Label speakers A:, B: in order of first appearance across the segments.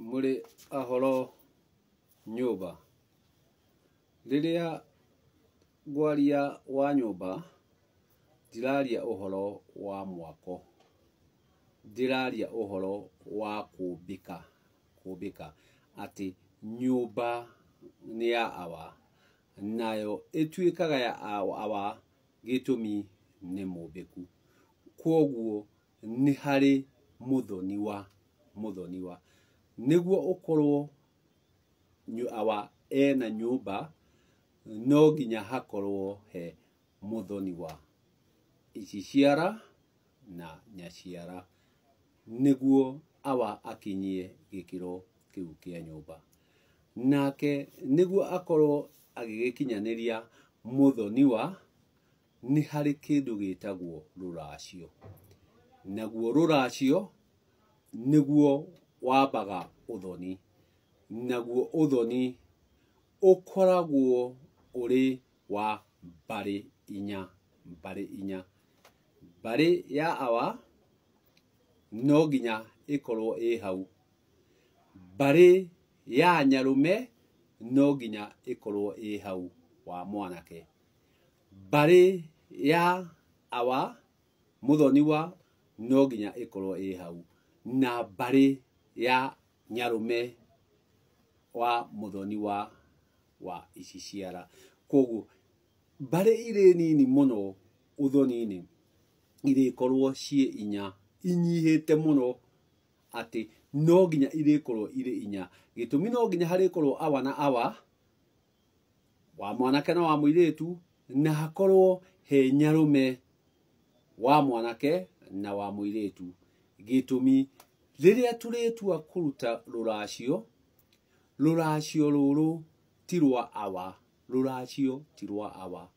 A: Mũrĩ ahoro nyũmba. Rĩrĩa ngwaria wa nyũmba, ndiraria ũhoro wa mwako, ndĩraria ũhoro wa kũmbĩka, kũmbĩka atĩ nyũmba nĩ ya awa, nayo ĩtuĩkaga ya awa gĩtũmi nĩ mũmbĩku. Kwoguo nĩ harĩ mũthoniwa, mũthoniwa. Nĩguo ũkorwo awa ena nyũmba, no nginya hakorwo he mũthoniwa, iciciara na nyaciara, nĩguo awa akinyie gĩkĩro kĩu kĩa nyũmba. Nake nĩguo akorwo agĩgĩkinyanĩria mũthoniwa, nĩ harĩ kĩndũ gĩtagwo rũracio. Naguo rũracio nĩguo wambaga ũthoni. Naguo ũthoni ũkoragwo ũrĩ wa mbarĩ inya, mbarĩ inya. Mbarĩ ya awa no nginya ĩkorwo ĩ hau. Mbarĩ ya nyarũme no nginya ĩkorwo ĩ hau wa mwanake. Mbarĩ ya awa mũthoniwa no nginya ĩkorwo ĩ hau. Na mbarĩ ya nyarũme wa mũthoniwa wa iciciara. Kwoguo mbarĩ irĩ nini mũno ũthoni-inĩ irĩkorwo ciĩ inya, inyihĩte mũno atĩ no nginya irĩkorwo irĩ inya. Gĩtũmi no nginya harĩkorwo awa na awa, wa mwanake na wa mũirĩtu, na hakorwo he nyarũme wa mwanake na wa mũirĩtu. Gĩtũmi rĩrĩa tũrĩtua kũruta rũracio, rũracio rũrũ ti rwa awa, rũracio ti rwa awa,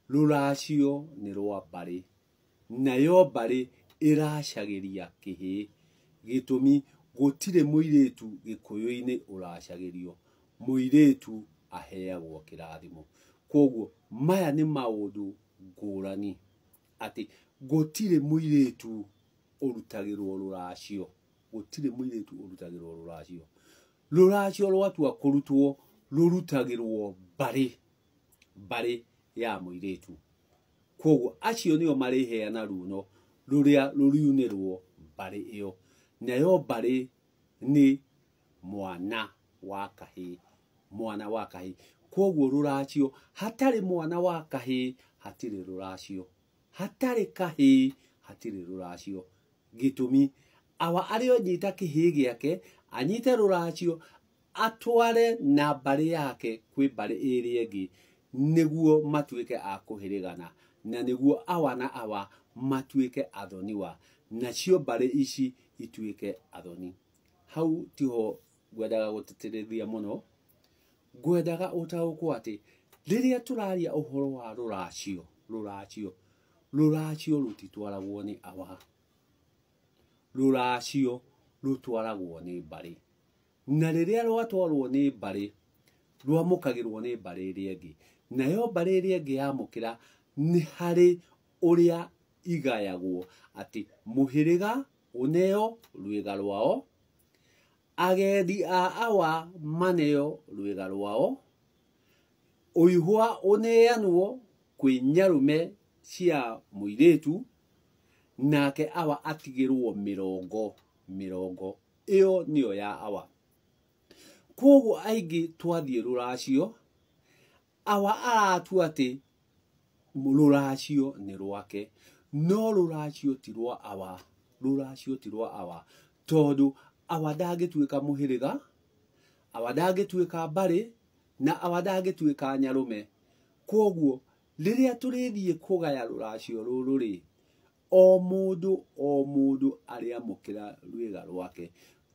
A: rũracio nĩ rwa mbarĩ, nayo mbarĩ ĩracagĩria kĩhĩĩ. Gĩtũmi gũtirĩ mũirĩtu gĩkũyũ-inĩ ũracagĩrio, mũirĩtu aheagwo kĩrathimo. Kwoguo maya nĩ maũndũ ngũrani, atĩ gũtirĩ mũirĩtu ũrutagĩrwo rũracio, gũtirĩ mũirĩtu ũrutagĩrwo rũracio. Rũracio rwatua kũrutwo, rũrutagĩrwo mbarĩ, mbarĩ ya mũirĩtu. Kwoguo acio nĩo marĩheana runo rũrĩa rũriunĩrwo mbarĩ ĩyo. Nayo mbarĩ nĩ mwana wa kahĩĩ, mwana wa kahĩĩ. Kwoguo rũracio, hatarĩ mwana wa kahĩĩ, hatirĩ rũracio. Hatarĩ kahĩĩ, hatirĩ rũracio. Gĩtũmi, awa arĩ o nyita kĩhĩĩ gĩake, anyite rũracio, atware na mbarĩ yake kwĩ mbarĩ ĩrĩa ĩngĩ, nĩguo matuĩke a kũhĩrĩgana, na nĩguo awa na awa matuĩke athoniwa, nacio mbarĩ ici ituĩke athoni. Hau tiho ngwendaga gũtĩtĩrithia mũno, ngwendaga ũtaũkwo atĩ rĩrĩa tũraria ũhoro wa rũracio, rũracio, rũracio rũtitwaragwo nĩ awa, rũracio rũtwaragwo nĩ mbarĩ. Na rĩrĩa rwatwarwo nĩ mbarĩ, rwamũkagĩrwo nĩ mbarĩ ĩrĩa ĩngĩ. Nayo mbarĩ ĩrĩa ĩngĩ yamũkĩra, nĩ harĩ ũrĩa igayagwo atĩ mũhĩrĩga ũneo rwĩga rwao, agendi a awa maneo rwĩga rwao, ũihwa ũneanwo kwĩ nyarũme cia mũirĩtu, nake awa atigĩrwo mĩrongo, mĩrongo ĩyo nĩyo ya awa. Kwoguo aingĩ twathiĩ rũracio, awa aratua atĩ rũracio nĩ rwake, no rũracio ti rwa awa, rũracio ti rwa awa, tondũ awa ndangĩtuĩka mũhĩrĩga, awa ndangĩtuĩka mbarĩ, na awa ndangĩtuĩka nyarũme. Kwoguo rĩrĩa tũrĩthiĩ kũgaya rũracio rũrũ rĩ, o mũndũ o mũndũ arĩamũkĩra rwĩga rwake.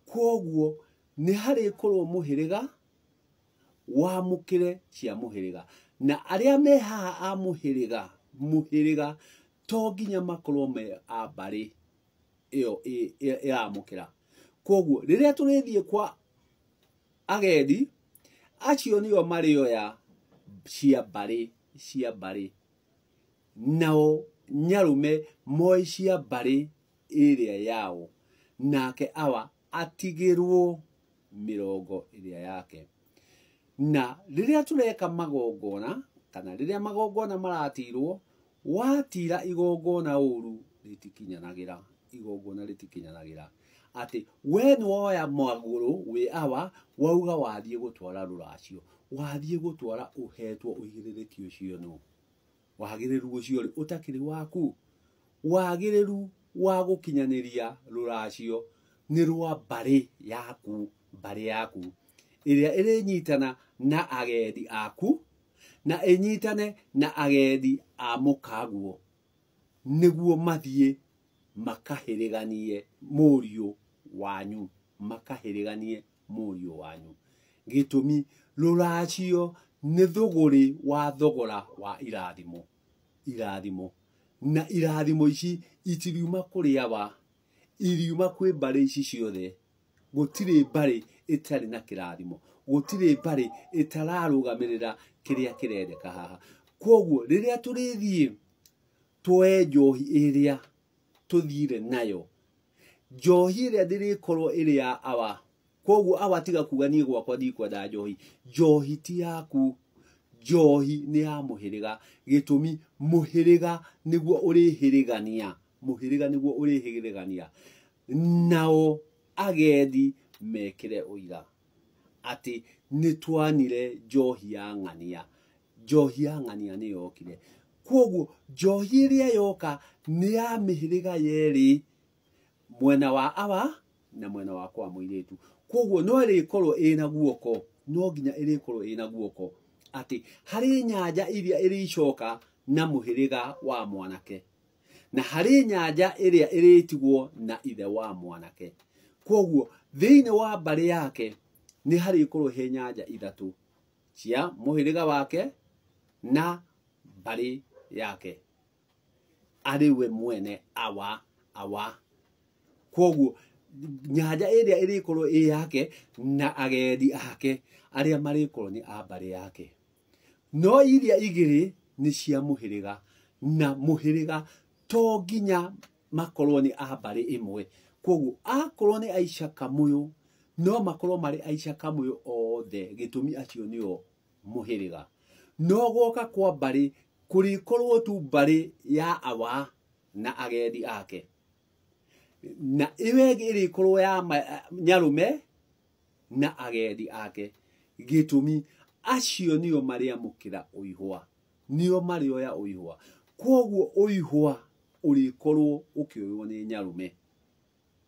A: Kwoguo nĩ harĩkorwo mũhĩrĩga wamũkĩre cia mũhĩrĩga, na arĩa me haha a mũhĩrĩga, mũhĩrĩga to nginya makorwo me a mbarĩ ĩyo ĩramũkĩra. Kwoguo rĩrĩa tũrĩthiĩ kwa agendi, acio nĩo marĩoya cia mbarĩ, cia mbarĩ, nao nyarũme moe cia mbarĩ ĩrĩa yao, nake awa atigĩrwo mĩrongo ĩrĩa yake. Na rĩrĩa tũreka magongona kana rĩrĩa magongona maratirwo, watira igongona ũru rĩtikinyanagĩra, igongona rĩtikinyanagĩra. Atĩ we nĩwoya magũrũ wĩ awa wauga wathiĩ gũtwara rũracio, wathiĩ gũtwara ũhetwo ũigĩrĩrĩki ũcio nũ? Wagĩrĩru ũcio rĩ ũtakĩrĩ waku. Wagĩrĩru wa gũkinyanĩria rũracio nĩ rwa mbarĩ yaku, mbarĩ yaku ĩrĩa ĩrĩnyitana na agendi aku na ĩnyitane na agendi a mũkaguo, nĩguo mathiĩ makahĩrĩganie mũriũ wanyu, makahĩrĩganie mũriũ wanyu. Gĩtũmi rũracio nĩ thũgũrĩ wa thogora wa irathimo, irathimo. Na irathimo ici itiriuma kũrĩ awa, iriuma kwĩ mbarĩ ici ciothe. Gũtirĩ mbarĩ ĩtarĩ na kĩrathimo, gũtirĩ mbarĩ ĩtararũgamĩrĩra kĩrĩa kĩrendeka haha. Koguo rĩrĩa tũrĩthiĩ tuoe njohi ĩrĩa tũthire nayo, njohi ĩrĩa ndĩrĩkorwo ĩrĩ ya awa. Koguo awa tiga kuga niĩ gwakwa ndikwenda njohi, njohi ti yaku, njohi nĩ ya mũhĩrĩga. Gĩtũmi mũhĩrĩga nĩguo ũrĩhĩrĩgania, mũhĩrĩga nĩguo ũrĩhĩrĩgania. Nao agendi mekĩre ũira atĩ nĩtwanire njohi ya ng'ania, njohi ya ng'ania nĩ yokire. Koguo njohi ĩrĩa yoka nĩ ya mĩhĩrĩga yerĩ, mwena wa awa na mwena wa kwa mũirĩtu. Koguo no ĩrĩkorwo ĩna guoko, no nginya ĩrĩkorwo ĩna guoko atĩ harĩ nyanja iria ĩrĩcoka na mũhĩrĩga wa mwanake na harĩ nyanja ĩrĩa ĩrĩtigwo na ithe wa mwanake. Koguo thĩinĩ wa mbarĩ yake nĩ harĩkorwo he nyanja ithatũ cia mũhĩrĩga wake na mbarĩ yake arĩ we mwene awa, awa. Koguo nyanja ĩrĩa ĩrĩkorwo ĩ yake na agendi ake arĩa marĩkorwo nĩ a mbarĩ yake, no iria igĩrĩ nĩ cia mũhĩrĩga, na mũhĩrĩga to nginya makorwo nĩ a mbarĩ ĩmwe. Koguo akorwo nĩ Aisha Kamũyũ no makorwo marĩ Aisha Kamũyũ othe, gĩtũmi acio nĩo mũhĩrĩga. No gwoka kwa mbarĩ kũrĩkorwo tu mbarĩ ya awa na agendi ake, na ĩyo ĩngĩ ĩrĩkorwo ya nyarume na agendi ake. Gĩtũmi acio nĩo marĩamũkĩra ũihwa, nĩo marĩoya ũihwa. Koguo ũihwa ũrĩkorwo ũkĩoywo nĩ nyarume,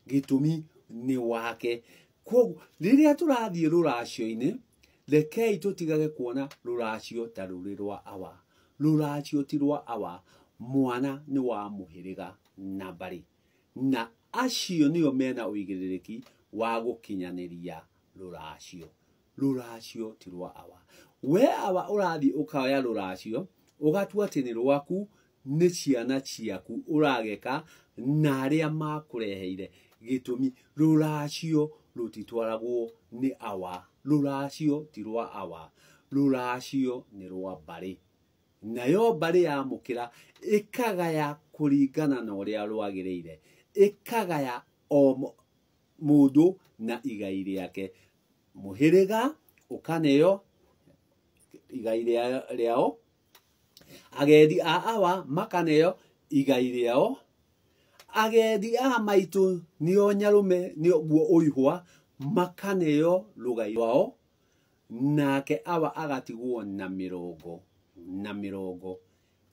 A: gĩtũmi nĩ wake. Koguo rĩrĩa tũrathiĩ rũracio-inĩ, rekei tũtigage kuona rũracio ta rũrĩ rwa awa. Rũracio ti rwa awa, mwana nĩ wa mũhĩrĩga na mbarĩ, na acio nĩo mena ũigĩrĩrĩki wa gũkinyanĩria rũracio. Rũracio ti rwa awa. We awa ũrathiĩ ũkoya rũracio ũgatua atĩ nĩ rwaku, nĩ ciana ciaku ũrageka na arĩa makũreheire. Gĩtũmi rũracio rũtitwaragwo nĩ awa, rũracio ti rwa awa, rũracio nĩ rwa mbarĩ. Nayo mbarĩ yamũkĩra ĩkagaya kũringana na ũrĩa rwagĩrĩire, ĩkagaya o mũndũ na igai rĩake. Mũhĩrĩga ũkaneo igai rĩao, agendi a awa makaneo igai rĩao, agendi a maitũ nĩo nyarume nĩguo ũihwa makaneo rũgai rwao, nake awa agatigwo na mĩrongo na mĩrongo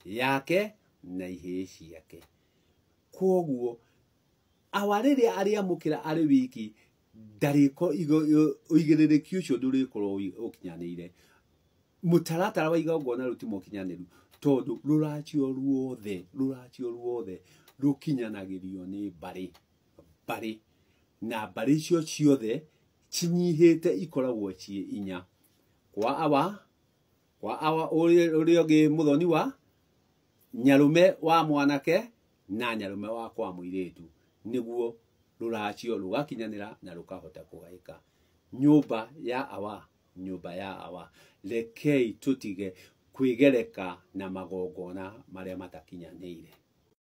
A: yake na ihĩĩ ciake. Koguo awa rĩrĩa arĩamũkĩra arĩ wiki ndarĩko ũigĩrĩrĩki ũcio ndũrĩkorwo ũkinyanĩire. Mũtaratara wa igongona rũtimũkinyanĩru, tondũ rũracio ruothe, rũracio ruothe rũkinyanagĩrio nĩ mbarĩ, mbarĩ. Na mbarĩ icio ciothe cinyihĩte ikoragwo ciĩ inya, kwa awa, kwa awa ũrĩa ũngĩ mũthoni wa nyarume wa mwanake na nyarume wa kwa mũirĩtu, nĩguo rũracio rũgakinyanĩra na rũkahota kũgaĩka. Nyũmba ya awa, nyũmba ya awa. Rekei tũtige kwĩgereka na magongona marĩa matakinyanĩire.